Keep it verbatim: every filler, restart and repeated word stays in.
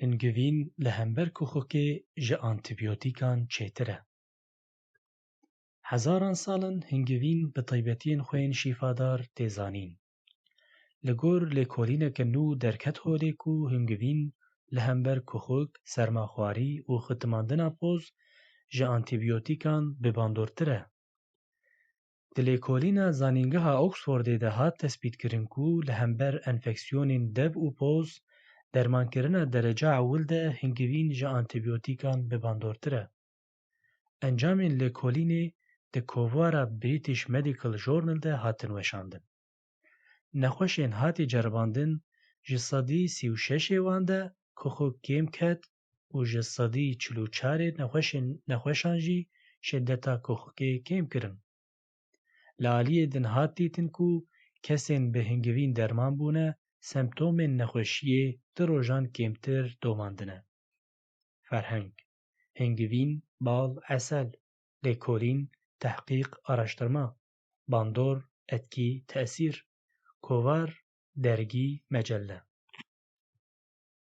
Hingivîn li hember kuxikê ji antîbiyotîkan çêtir e. Hezaran sal in hingivîn bi taybetiyên xwe yên şîfadar tê zanîn. Li gor lêkolîneke nû derket holê ku hingivîn li hember kuxik, sermaxwarî û xitimandina poz ji antîbiyotîkan bi bandortir e. Di lêkolîna Zanîngeha Oxfordê de hat tespîtkirin ku li hember enfeksiyonên dev û poz, dermankirina dereca ewil de hingivîn ji antîbiyotîkan bi bandortir e. Encamên lêkolînê di kovara British Medical Journal de hatin weşandin. Nexweşên hatî ceribandin ji sedî sî û şeşê wan de kuxik kêm ket û ji sedî çil û çarê nexweşên, nexweşan jî şiddeta kuxikê kêm kirin. Li aliyê din hat dîtin ku kesên bi hingivîn derman bûne, semptomên nexweşiyê di rojan kêmtir domandine. Ferheng: hingivîn, bal, esel. Lêkolîn, tehqîq, araştirma. Bandor, etkî, tesîr. Kovar, dergî, mecelle.